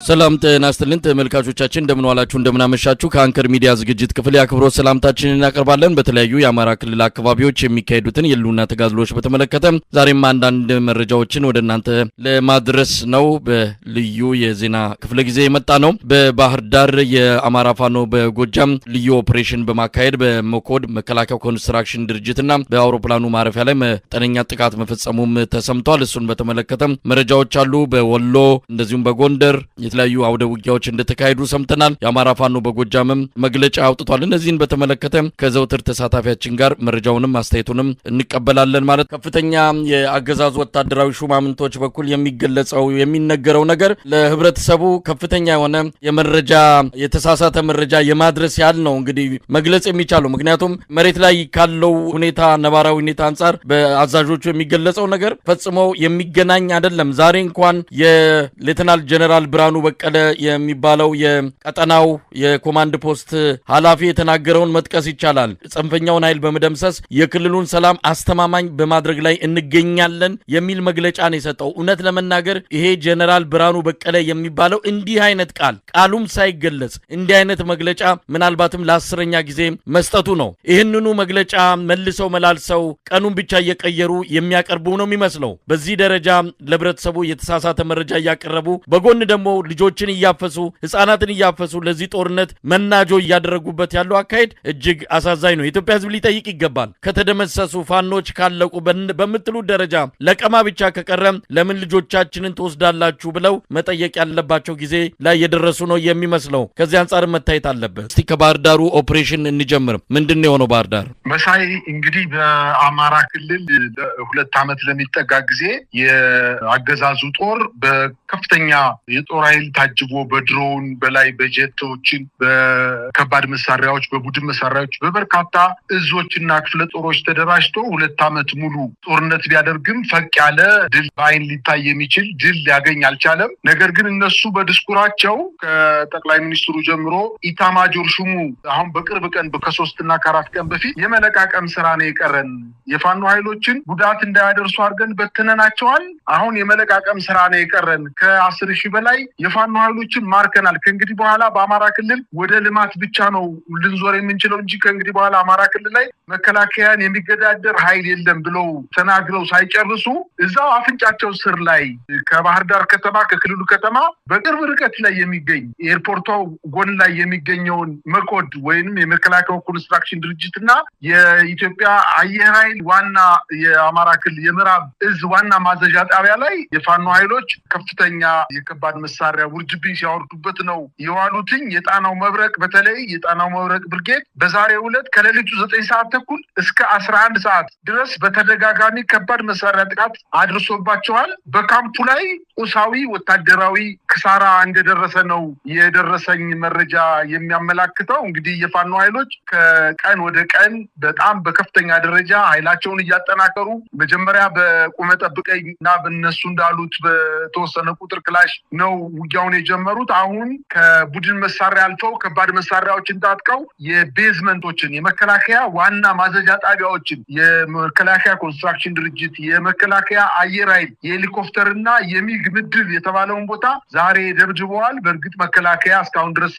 ሰላም ጤና ይስጥልን ተመልካቾቻችን፣ እንደምን ዋላችሁ፣ እንደምን አመሻችሁ። ከአንከር ሚዲያ ዝግጅት ክፍል የአክብሮት ሰላምታችንን እናቀርባለን። በተለያዩ የአማራ ክልል አካባቢዎች የሚካሄዱትን የህልውና ተጋድሎች በተመለከተ ዛሬም አንዳንድ መረጃዎችን ወደ እናንተ ለማድረስ ነው በልዩ የዜና ክፍለ ጊዜ የመጣ ነው። በባህር ዳር የአማራ ፋኖ በጎጃም ልዩ ኦፕሬሽን በማካሄድ በመኮድ መከላከያ ኮንስትራክሽን ድርጅትና በአውሮፕላኑ ማረፊያ ላይ መጠነኛ ጥቃት መፈጸሙም ተሰምቷል። እሱን በተመለከተ መረጃዎች አሉ። በወሎ እንደዚሁም በጎንደር የተለያዩ አውደ ውጊያዎች እንደተካሄዱ ሰምተናል። የአማራ ፋኖ በጎጃምም መግለጫ አውጥቷል። እነዚህን በተመለከተ ከዘውትር ተሳታፊያችን ጋር መረጃውንም አስተያየቱንም እንቀበላለን። ማለት ከፍተኛ የአገዛዙ ወታደራዊ ሹማምንቶች በኩል የሚገለጸው የሚነገረው ነገር ለህብረተሰቡ ከፍተኛ የሆነ የመረጃ የተሳሳተ መረጃ የማድረስ ያህል ነው እንግዲህ መግለጽ የሚቻለው። ምክንያቱም መሬት ላይ ካለው ሁኔታ ነባራዊ ሁኔታ አንጻር በአዛዦቹ የሚገለጸው ነገር ፈጽሞ የሚገናኝ አይደለም። ዛሬ እንኳን የሌተናል ጀነራል ብርሃኑ በቀለ የሚባለው የቀጠናው የኮማንድ ፖስት ኃላፊ የተናገረውን መጥቀስ ይቻላል። ጽንፈኛውን ኃይል በመደምሰስ የክልሉን ሰላም አስተማማኝ በማድረግ ላይ እንገኛለን የሚል መግለጫ ነው የሰጠው። እውነት ለመናገር ይሄ ጀነራል ብርሃኑ በቀለ የሚባለው እንዲህ አይነት ቃሉም ሳይገለጽ እንዲህ አይነት መግለጫ ምናልባትም ለ10ኛ ጊዜ መስጠቱ ነው። ይህንኑ መግለጫ መልሰው መላልሰው ቀኑን ብቻ እየቀየሩ የሚያቀርቡ ነው የሚመስለው። በዚህ ደረጃ ለህብረተሰቡ የተሳሳተ መረጃ እያቀረቡ በጎን ደግሞ ልጆችን እያፈሱ፣ ህፃናትን እያፈሱ ለዚህ ጦርነት መናጆ እያደረጉበት ያለው አካሄድ እጅግ አሳዛኝ ነው። የኢትዮጵያ ህዝብ ሊጠይቅ ይገባል። ከተደመሰሱ፣ ፋኖች ካለቁ፣ በምትሉ ደረጃ ለቀማ ብቻ ከቀረ ለምን ልጆቻችንን ትወስዳላችሁ ብለው መጠየቅ ያለባቸው ጊዜ ላይ የደረሱ ነው የሚመስለው። ከዚህ አንጻር መታየት አለበት። እስቲ ከባህር ዳሩ ኦፕሬሽን እንጀምር። ምንድን ነው የሆነው ባህር ዳር? መሳይ፣ እንግዲህ በአማራ ክልል 2 ዓመት ለሚጠጋ ጊዜ የአገዛዙ ጦር በከፍተኛ የጦር ኃይል ታጅቦ፣ በድሮን በላይ በጀቶችን፣ በከባድ መሳሪያዎች፣ በቡድን መሳሪያዎች፣ በበርካታ እዞችና ክፍለ ጦሮች ተደራጅቶ 2 ዓመት ሙሉ ጦርነት ቢያደርግም ፈቅ ያለ ድል፣ በአይን ሊታይ የሚችል ድል ሊያገኝ አልቻለም። ነገር ግን እነሱ በዲስኩራቸው ከጠቅላይ ሚኒስትሩ ጀምሮ ኢታማጆር ሹሙ አሁን በቅርብ ቀን ከ3ና ከ4 ቀን በፊት የመለቃቀም ስራ ነው የቀረን፣ የፋኖ ኃይሎችን ጉዳት እንዳያደርሱ አድርገን በትነናቸዋል። አሁን የመለቃቀም ስራ ነው የቀረን። ከ10,000 በላይ የፋኖ ኃይሎችን ማርከናል። ከእንግዲህ በኋላ በአማራ ክልል ወደ ልማት ብቻ ነው ልንዞር የምንችለው እንጂ ከእንግዲህ በኋላ አማራ ክልል ላይ መከላከያን የሚገዳደር ኃይል የለም ብለው ተናግረው ሳይጨርሱ እዛው አፍንጫቸው ስር ላይ ከባህር ዳር ከተማ፣ ከክልሉ ከተማ በቅርብ ርቀት ላይ የሚገኝ፣ ኤርፖርቷ ጎን ላይ የሚገኘውን መኮድ ወይንም የመከላከያ ኮንስትራክሽን ድርጅት እና የኢትዮጵያ አየር ኃይል ዋና የአማራ ክልል የምዕራብ እዝ ዋና ማዘዣ ጣቢያ ላይ የፋኖ ኃይሎች ከፍተኛ የከባድ መሳሪያ ውርጅብኝ ሲያወርዱበት ነው የዋሉትኝ። የጣናው መብረቅ፣ በተለይ የጣናው መብረቅ ብርጌድ በዛሬው ዕለት ከሌሊቱ 9 ሰዓት ተኩል እስከ 11 ሰዓት ድረስ በተደጋጋሚ ከባድ መሳሪያ ጥቃት አድርሶባቸዋል። በካምፑ ላይ ቁሳዊ ወታደራዊ ኪሳራ እንደደረሰ ነው የደረሰኝ መረጃ የሚያመላክተው። እንግዲህ የፋኖ ኃይሎች ከቀን ወደ ቀን በጣም በከፍተኛ ደረጃ ኃይላቸውን እያጠናከሩ፣ መጀመሪያ በቁመህ ጠብቀኝ እና በእነሱ እንዳሉት በተወሰነ ቁጥር ክላሽ ነው ውጊያውን የጀመሩት። አሁን ከቡድን መሳሪያ አልፈው ከባድ መሳሪያዎችን ታጥቀው የ basement ኦችን፣ የመከላከያ ዋና ማዘዣ ጣቢያዎችን፣ የመከላከያ ኮንስትራክሽን ድርጅት፣ የመከላከያ አየር ኃይል የሄሊኮፕተር እና የሚግ ምድብ የተባለውን ቦታ ዛሬ ደብድበዋል። በእርግጥ መከላከያ እስካሁን ድረስ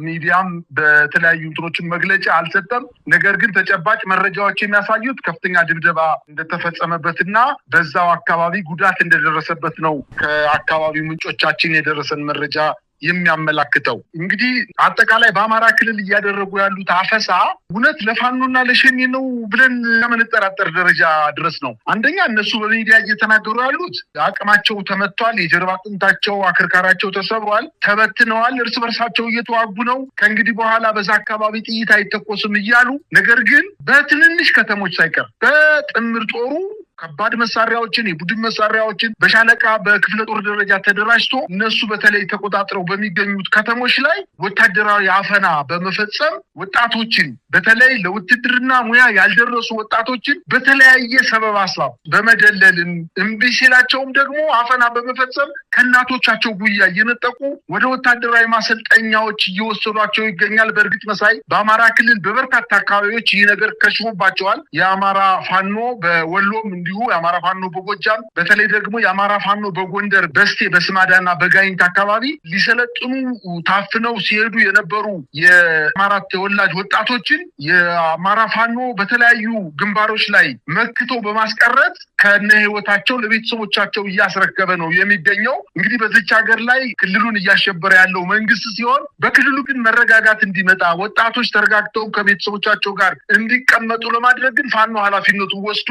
ሚዲያም በተለያዩ እንትኖችን መግለጫ አልሰጠም። ነገር ግን ተጨባጭ መረጃዎች የሚያሳዩት ከፍተኛ ድብደባ እንደተፈጸመበትና በዛው አካባቢ ጉዳት እንደደረሰበት ነው ከአካባቢው ምንጮቻችን የደረሰን መረጃ የሚያመላክተው። እንግዲህ አጠቃላይ በአማራ ክልል እያደረጉ ያሉት አፈሳ እውነት ለፋኖና ለሸኔ ነው ብለን ከምንጠራጠር ደረጃ ድረስ ነው። አንደኛ እነሱ በሚዲያ እየተናገሩ ያሉት አቅማቸው ተመቷል፣ የጀርባ አጥንታቸው አከርካሪያቸው ተሰብሯል፣ ተበትነዋል፣ እርስ በርሳቸው እየተዋጉ ነው፣ ከእንግዲህ በኋላ በዛ አካባቢ ጥይት አይተኮስም እያሉ፣ ነገር ግን በትንንሽ ከተሞች ሳይቀር በጥምር ጦሩ ከባድ መሳሪያዎችን፣ የቡድን መሳሪያዎችን በሻለቃ በክፍለ ጦር ደረጃ ተደራጅቶ እነሱ በተለይ ተቆጣጥረው በሚገኙት ከተሞች ላይ ወታደራዊ አፈና በመፈጸም ወጣቶችን፣ በተለይ ለውትድርና ሙያ ያልደረሱ ወጣቶችን በተለያየ ሰበብ አስባብ በመደለልም እምቢ ሲላቸውም ደግሞ አፈና በመፈጸም ከእናቶቻቸው ጉያ እየነጠቁ ወደ ወታደራዊ ማሰልጠኛዎች እየወሰዷቸው ይገኛል። በእርግጥ መሳይ፣ በአማራ ክልል በበርካታ አካባቢዎች ይህ ነገር ከሽፎባቸዋል። የአማራ ፋኖ በወሎም እንዲሁ የአማራ ፋኖ በጎጃም በተለይ ደግሞ የአማራ ፋኖ በጎንደር በስቴ በስማዳና በጋይንት አካባቢ ሊሰለጥኑ ታፍነው ሲሄዱ የነበሩ የአማራ ተወላጅ ወጣቶችን የአማራ ፋኖ በተለያዩ ግንባሮች ላይ መክቶ በማስቀረት ከነ ህይወታቸው ለቤተሰቦቻቸው እያስረከበ ነው የሚገኘው። እንግዲህ በዚች ሀገር ላይ ክልሉን እያሸበረ ያለው መንግስት ሲሆን በክልሉ ግን መረጋጋት እንዲመጣ ወጣቶች ተረጋግተው ከቤተሰቦቻቸው ጋር እንዲቀመጡ ለማድረግ ግን ፋኖ ኃላፊነቱን ወስዶ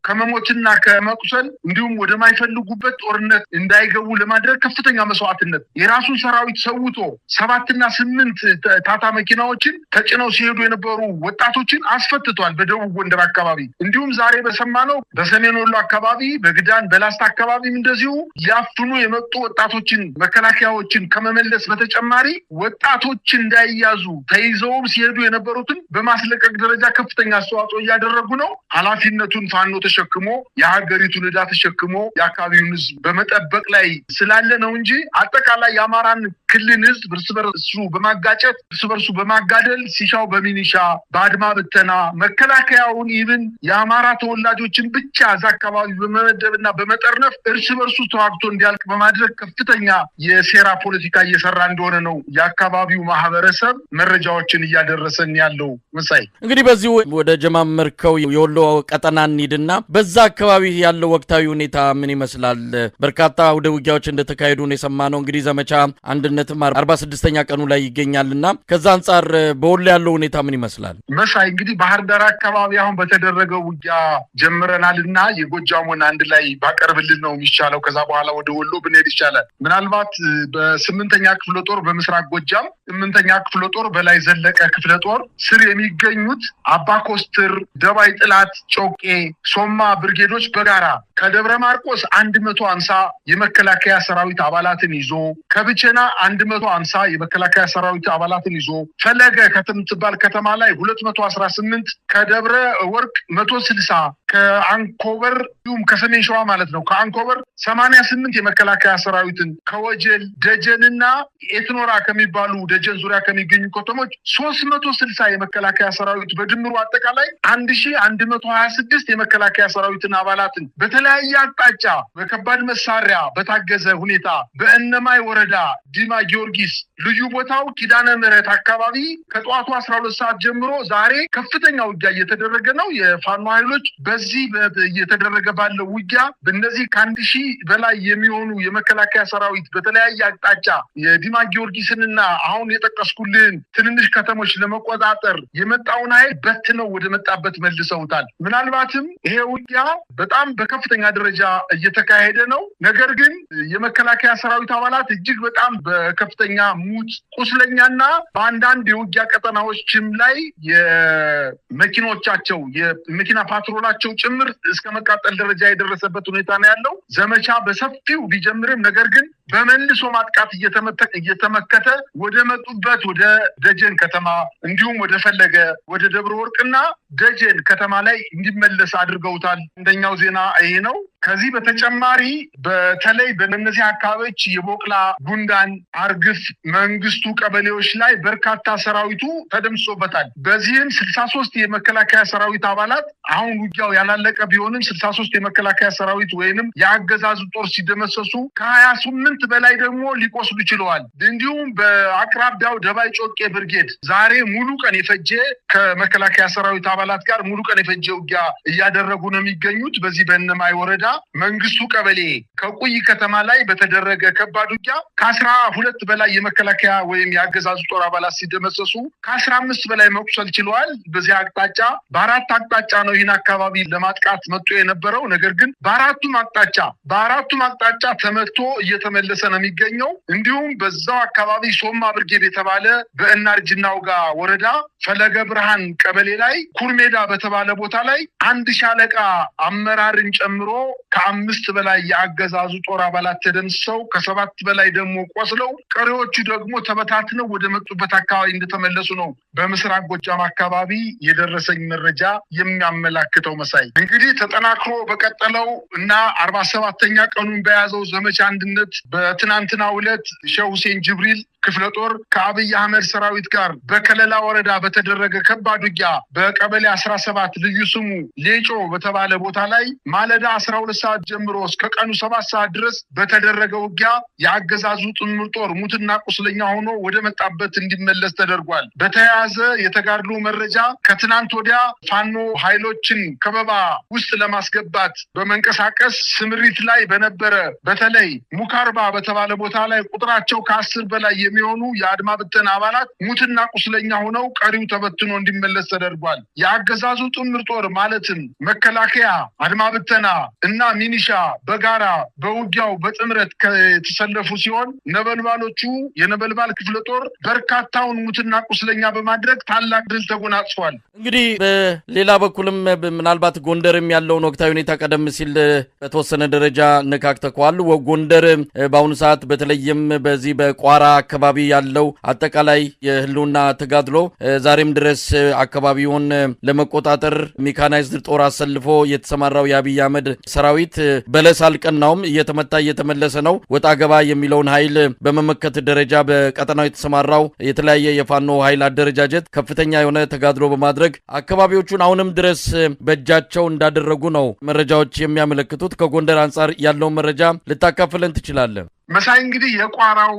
ከመሞትና ከመቁሰል እንዲሁም ወደማይፈልጉበት ጦርነት እንዳይገቡ ለማድረግ ከፍተኛ መስዋዕትነት የራሱን ሰራዊት ሰውቶ 7 እና 8 ታታ መኪናዎችን ተጭነው ሲሄዱ የነበሩ ወጣቶችን አስፈትቷል በደቡብ ጎንደር አካባቢ። እንዲሁም ዛሬ በሰማነው በሰሜን ወሎ አካባቢ በግዳን በላስታ አካባቢም እንደዚሁ ሊያፍኑ የመጡ ወጣቶችን መከላከያዎችን ከመመለስ በተጨማሪ ወጣቶች እንዳይያዙ ተይዘውም ሲሄዱ የነበሩትን በማስለቀቅ ደረጃ ከፍተኛ አስተዋጽኦ እያደረጉ ነው። ኃላፊነቱን ፋኖ ተሸክሞ የሀገሪቱን ዕዳ ተሸክሞ የአካባቢውን ሕዝብ በመጠበቅ ላይ ስላለ ነው እንጂ አጠቃላይ የአማራን ክልል ሕዝብ እርስ በርሱ በማጋጨት እርስ በርሱ በማጋደል ሲሻው በሚኒሻ በአድማ ብተና መከላከያውን ይብን የአማራ ተወላጆችን ብቻ እዛ አካባቢ በመመደብና በመጠርነፍ እርስ በርሱ ተዋግቶ እንዲያልቅ በማድረግ ከፍተኛ የሴራ ፖለቲካ እየሰራ እንደሆነ ነው የአካባቢው ማህበረሰብ መረጃዎችን እያደረሰን ያለው። መሳይ፣ እንግዲህ በዚሁ ወደ ጀማመርከው የወሎ ቀጠና እንሂድና በዛ አካባቢ ያለው ወቅታዊ ሁኔታ ምን ይመስላል? በርካታ አውደ ውጊያዎች እንደተካሄዱ ነው የሰማነው። እንግዲህ ዘመቻ አንድነትም 46ኛ ቀኑ ላይ ይገኛልና ከዛ አንጻር በወሎ ያለው ሁኔታ ምን ይመስላል? መሳይ፣ እንግዲህ ባህር ዳር አካባቢ አሁን በተደረገው ውጊያ ጀምረናልና የጎጃሙን አንድ ላይ ባቀርብልን ነው የሚሻለው። ከዛ በኋላ ወደ ወሎ ብንሄድ ይሻላል። ምናልባት በ8ኛ ክፍለ ጦር በምስራቅ ጎጃም 8ኛ ክፍለ ጦር በላይ ዘለቀ ክፍለ ጦር ስር የሚገኙት አባ ኮስትር፣ ደባይ ጥላት፣ ጮቄ፣ ሶማ ብርጌዶች በጋራ ከደብረ ማርቆስ 150 የመከላከያ ሰራዊት አባላትን ይዞ፣ ከብቸና 150 የመከላከያ ሰራዊት አባላትን ይዞ፣ ፈለገ ከምትባል ከተማ ላይ 218፣ ከደብረ ወርቅ 160፣ ከአንኮበር እንዲሁም ከሰሜን ሸዋ ማለት ነው ከአንኮበር 88 የመከላከያ ሰራዊትን፣ ከወጀል ደጀንና ኤትኖራ ከሚባሉ ደጀን ዙሪያ ከሚገኙ ከተሞች 360 የመከላከያ ሰራዊት፣ በድምሩ አጠቃላይ 1126 የመከላከያ ሰራዊትን አባላትን በተለያየ አቅጣጫ በከባድ መሳሪያ በታገዘ ሁኔታ በእነማይ ወረዳ ዲማ ጊዮርጊስ ልዩ ቦታው ኪዳነ ምህረት አካባቢ ከጠዋቱ 12 ሰዓት ጀምሮ ዛሬ ከፍተኛ ውጊያ እየተደረገ ነው። የፋኖ ኃይሎች በዚህ እየተደረገ ባለው ውጊያ በእነዚህ ከ1000 በላይ የሚሆኑ የመከላከያ ሰራዊት በተለያየ አቅጣጫ የዲማ ጊዮርጊስንና አሁን የጠቀስኩልህን ትንንሽ ከተሞች ለመቆጣጠር የመጣውን ኃይል በትነው ወደ መጣበት መልሰውታል። ምናልባትም ይሄ ውጊያ በጣም በከፍተኛ ደረጃ እየተካሄደ ነው። ነገር ግን የመከላከያ ሰራዊት አባላት እጅግ በጣም በከፍተኛ ሙት፣ ቁስለኛና በአንዳንድ የውጊያ ቀጠናዎችም ላይ የመኪኖቻቸው የመኪና ፓትሮላቸው ጭምር እስከ መቃጠል ደረጃ የደረሰበት ሁኔታ ነው ያለው። ዘመቻ በሰፊው ቢጀምርም ነገር ግን በመልሶ ማጥቃት እየተመከተ ወደ መጡበት ወደ ደጀን ከተማ እንዲሁም ወደ ፈለገ ወደ ደብረ ወርቅና ደጀን ከተማ ላይ እንዲመለስ አድርገውታል። አንደኛው ዜና ይሄ ነው። ከዚህ በተጨማሪ በተለይ በእነዚህ አካባቢዎች የቦቅላ፣ ጉንዳን፣ አርግፍ፣ መንግስቱ ቀበሌዎች ላይ በርካታ ሰራዊቱ ተደምስሶበታል። በዚህም 63 የመከላከያ ሰራዊት አባላት፣ አሁን ውጊያው ያላለቀ ቢሆንም፣ 63 የመከላከያ ሰራዊት ወይንም የአገዛዙ ጦር ሲደመሰሱ ከ28 በላይ ደግሞ ሊቆስሉ ችለዋል። እንዲሁም በአቅራቢያው ደባይ ጮቄ ብርጌድ ዛሬ ሙሉ ቀን የፈጀ ከመከላከያ ሰራዊት አባላት ጋር ሙሉ ቀን የፈጀ ውጊያ እያደረጉ ነው የሚገኙት። በዚህ በእነማይ ወረዳ መንግስቱ ቀበሌ ከቁይ ከተማ ላይ በተደረገ ከባድ ውጊያ ከ12 በላይ የመከላከያ ወይም የአገዛዙ ጦር አባላት ሲደመሰሱ ከ15 በላይ መቁሰል ችለዋል። በዚህ አቅጣጫ በአራት አቅጣጫ ነው ይህን አካባቢ ለማጥቃት መጥቶ የነበረው። ነገር ግን በአራቱም አቅጣጫ ተመቶ እየተመለሰ ነው የሚገኘው። እንዲሁም በዛው አካባቢ ሶማ ብርጌድ የተባለ በእናርጅ እናውጋ ወረዳ ፈለገ ብርሃን ቀበሌ ላይ ኩርሜዳ በተባለ ቦታ ላይ አንድ ሻለቃ አመራርን ጨምሮ ከ5 በላይ የአገዛዙ ጦር አባላት ተደምስሰው ከ7 በላይ ደግሞ ቆስለው ቀሪዎቹ ደግሞ ተበታትነው ወደ መጡበት አካባቢ እንደተመለሱ ነው በምስራቅ ጎጃም አካባቢ የደረሰኝ መረጃ የሚያመላክተው። መሳይ እንግዲህ ተጠናክሮ በቀጠለው እና 47ኛ ቀኑን በያዘው ዘመቻ አንድነት በትናንትናው ዕለት ሼህ ሁሴን ጅብሪል ክፍለ ጦር ከአብይ አህመድ ሰራዊት ጋር በከለላ ወረዳ በተደረገ ከባድ ውጊያ በቀበሌ 17 ልዩ ስሙ ሌጮ በተባለ ቦታ ላይ ማለዳ 12 ሰዓት ጀምሮ እስከ ቀኑ 7 ሰዓት ድረስ በተደረገ ውጊያ የአገዛዙ ጥምር ጦር ሙትና ቁስለኛ ሆኖ ወደ መጣበት እንዲመለስ ተደርጓል። በተያያዘ የተጋድሎ መረጃ ከትናንት ወዲያ ፋኖ ኃይሎችን ከበባ ውስጥ ለማስገባት በመንቀሳቀስ ስምሪት ላይ በነበረ በተለይ ሙካርባ በተባለ ቦታ ላይ ቁጥራቸው ከ10 በላይ የሚሆኑ የአድማ ብተና አባላት ሙትና ቁስለኛ ሆነው ቀሪው ተበትኖ እንዲመለስ ተደርጓል። የአገዛዙ ጥምር ጦር ማለትም መከላከያ፣ አድማ ብተና እና ሚኒሻ በጋራ በውጊያው በጥምረት ከተሰለፉ ሲሆን ነበልባሎቹ የነበልባል ክፍለ ጦር በርካታውን ሙትና ቁስለኛ በማድረግ ታላቅ ድል ተጎናጽፏል። እንግዲህ በሌላ በኩልም ምናልባት ጎንደርም ያለውን ወቅታዊ ሁኔታ ቀደም ሲል በተወሰነ ደረጃ ነካክተዋል። ጎንደር በአሁኑ ሰዓት በተለይም በዚህ በቋራ አካባቢ ያለው አጠቃላይ የህልውና ተጋድሎ ዛሬም ድረስ አካባቢውን ለመቆጣጠር ሜካናይዝድ ጦር አሰልፎ የተሰማራው የአብይ አህመድ ሰራዊት በለስ አልቀናውም፣ እየተመታ እየተመለሰ ነው። ወጣ ገባ የሚለውን ኃይል በመመከት ደረጃ በቀጠናው የተሰማራው የተለያየ የፋኖ ኃይል አደረጃጀት ከፍተኛ የሆነ ተጋድሎ በማድረግ አካባቢዎቹን አሁንም ድረስ በእጃቸው እንዳደረጉ ነው መረጃዎች የሚያመለክቱት። ከጎንደር አንጻር ያለውን መረጃ ልታካፍለን ትችላለህ? መሳይ እንግዲህ የቋራው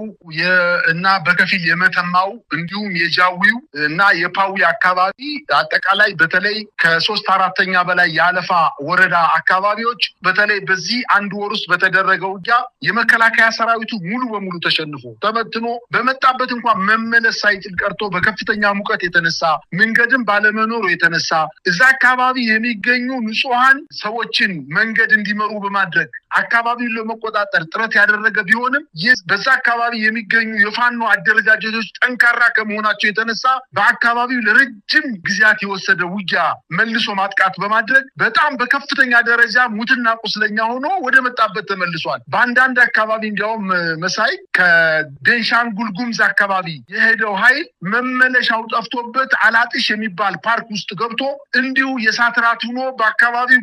እና በከፊል የመተማው እንዲሁም የጃዊው እና የፓዊ አካባቢ አጠቃላይ በተለይ ከ3/4 በላይ የአለፋ ወረዳ አካባቢዎች በተለይ በዚህ አንድ ወር ውስጥ በተደረገው ውጊያ የመከላከያ ሰራዊቱ ሙሉ በሙሉ ተሸንፎ ተበትኖ በመጣበት እንኳን መመለስ ሳይችል ቀርቶ በከፍተኛ ሙቀት የተነሳ መንገድም ባለመኖሩ የተነሳ እዛ አካባቢ የሚገኙ ንጹሃን ሰዎችን መንገድ እንዲመሩ በማድረግ አካባቢውን ለመቆጣጠር ጥረት ያደረገ ቢሆንም በዛ አካባቢ የሚገኙ የፋኖ አደረጃጀቶች ጠንካራ ከመሆናቸው የተነሳ በአካባቢው ለረጅም ጊዜያት የወሰደ ውጊያ መልሶ ማጥቃት በማድረግ በጣም በከፍተኛ ደረጃ ሙትና ቁስለኛ ሆኖ ወደ መጣበት ተመልሷል። በአንዳንድ አካባቢ እንዲያውም መሳይ ከቤንሻንጉል ጉሙዝ አካባቢ የሄደው ኃይል መመለሻው ጠፍቶበት አላጥሽ የሚባል ፓርክ ውስጥ ገብቶ እንዲሁ የእሳት ራት ሆኖ በአካባቢው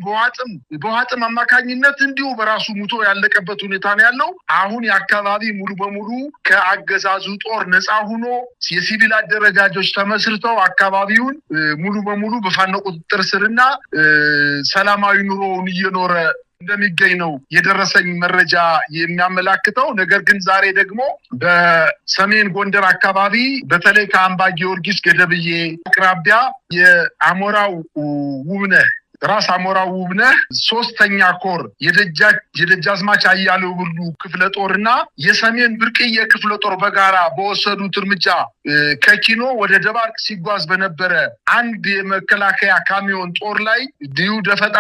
በውሃጥም አማካኝነት እንዲሁ በራሱ ሙቶ ያለቀበት ሁኔታ ነው ያለው። አሁን የአካባቢ ሙሉ በሙሉ ከአገዛዙ ጦር ነፃ ሆኖ የሲቪል አደረጃጆች ተመስርተው አካባቢውን ሙሉ በሙሉ በፋኖ ቁጥጥር ስርና ሰላማዊ ኑሮውን እየኖረ እንደሚገኝ ነው የደረሰኝ መረጃ የሚያመላክተው። ነገር ግን ዛሬ ደግሞ በሰሜን ጎንደር አካባቢ በተለይ ከአምባ ጊዮርጊስ ገደብዬ አቅራቢያ የአሞራው ውብነህ ራስ አሞራው ውብነህ 3ኛ ኮር የደጃዝማች አያሌው ብሉ ክፍለ ጦርና የሰሜን ብርቅዬ ክፍለ ጦር በጋራ በወሰዱት እርምጃ ከኪኖ ወደ ደባርቅ ሲጓዝ በነበረ አንድ የመከላከያ ካሚዮን ጦር ላይ ድዩ ደፈጣ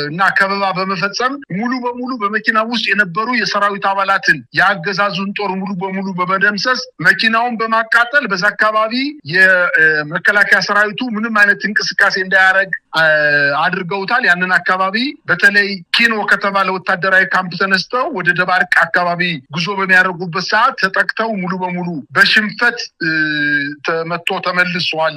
እና ከበባ በመፈጸም ሙሉ በሙሉ በመኪና ውስጥ የነበሩ የሰራዊት አባላትን የአገዛዙን ጦር ሙሉ በሙሉ በመደምሰስ መኪናውን በማቃጠል በዛ አካባቢ የመከላከያ ሰራዊቱ ምንም አይነት እንቅስቃሴ እንዳያረግ አድርገውታል። ያንን አካባቢ በተለይ ኪኖ ከተባለ ወታደራዊ ካምፕ ተነስተው ወደ ደባርቅ አካባቢ ጉዞ በሚያደርጉበት ሰዓት ተጠቅተው ሙሉ በሙሉ በሽንፈት ተመቶ ተመልሷል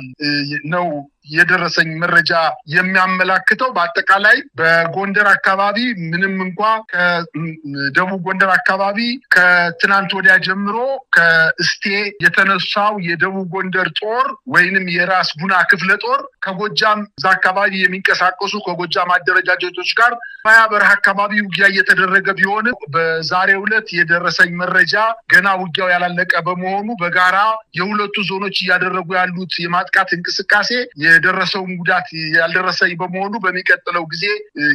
ነው የደረሰኝ መረጃ የሚያመላክተው። በአጠቃላይ በጎንደር አካባቢ ምንም እንኳ ከደቡብ ጎንደር አካባቢ ከትናንት ወዲያ ጀምሮ ከእስቴ የተነሳው የደቡብ ጎንደር ጦር ወይንም የራስ ጉና ክፍለ ጦር ከጎጃም እዛ አካባቢ የሚንቀሳቀሱ ከጎጃም አደረጃጀቶች ጋር ማያ በረሃ አካባቢ ውጊያ እየተደረገ ቢሆንም በዛሬው ዕለት የደረሰኝ መረጃ ገና ውጊያው ያላለቀ በመሆኑ በጋራ የሁለቱ ዞኖች እያደረጉ ያሉት የማጥቃት እንቅስቃሴ የደረሰውን ጉዳት ያልደረሰኝ በመሆኑ በሚቀጥለው ጊዜ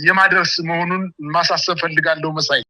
የማድረስ መሆኑን ማሳሰብ ፈልጋለሁ። መሳይ።